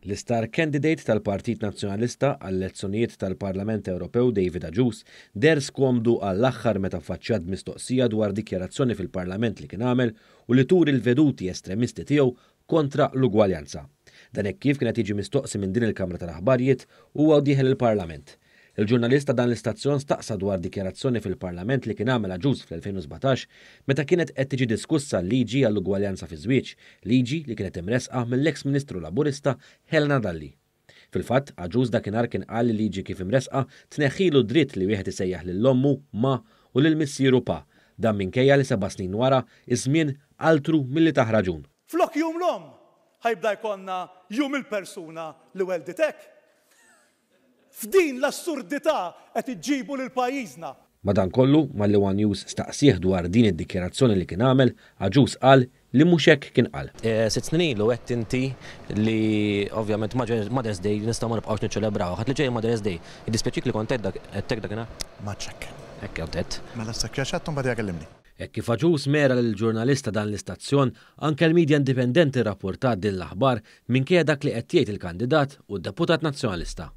L-istar candidate tal-Partit Nazzjonalista għall-elezzjonijiet tal-Parlament Ewropew David Agius deher skomdu għall-aħħar meta ffaċċjat b'mistoqsija dwar dikjarazzjoni fil-Parlament li kien għamel u li turi l-veduti estremisti tiegħu kontra l-ugwaljanza. Dan hekk kif kien qed jiġi mistoqsi minn din il-kamra tal-aħbarjiet huwa u dieħel il-Parlament. Il-ġurnalist ta' dan l-istazzjon staqsa dwar dikjarazzjoni fil-Parlament li kien għamel Agius fl-2017 meta kienet qed tiġi diskussa l-liġi għall-ugwaljanza fiż-żwieġ, liġi li kienet imressqa mill-eks Ministru Laburista Helena Dalli. Fil-fatt, Agius dakinhar kien qal li liġi kif imressqa tneħħilu d-dritt li wieħed isejjaħ lil ommu ma u lil missieru pa. Dan minkejja li seba' snin wara, iż-żmien altru milli tah raġun. Flok Jum l-Omm, ħa jibda jkollna Jum il-Persuna li Welditek? F'din l-assurdità qed iġġibu lil pajjiżna. Madankollu, malli one News staqsieh dwar din id-dikjarazzjoni li kien għamel, Agius qal li mhux hekk kien qal. Sitt snin ilu għedt inti li ovvjament Mother's Day nistgħu ma nibqgħux niċċelebrawha. Ħadd li ġej il-Mother's Day. Jiddispjaċik li kont għedt hekk dakinhar? M'għadx hekk. Hekk kont għedt. Mela issa kjaxatt u mbagħad ejja kellimni. Hekk kif Agius mera lill-ġurnalist ta' dan l-istazzjon, anke l-midja indipendenti rrapportat din l-aħbar minkejja dak li qed jgħid il-kandidat u d-deputat Nazzjonalista.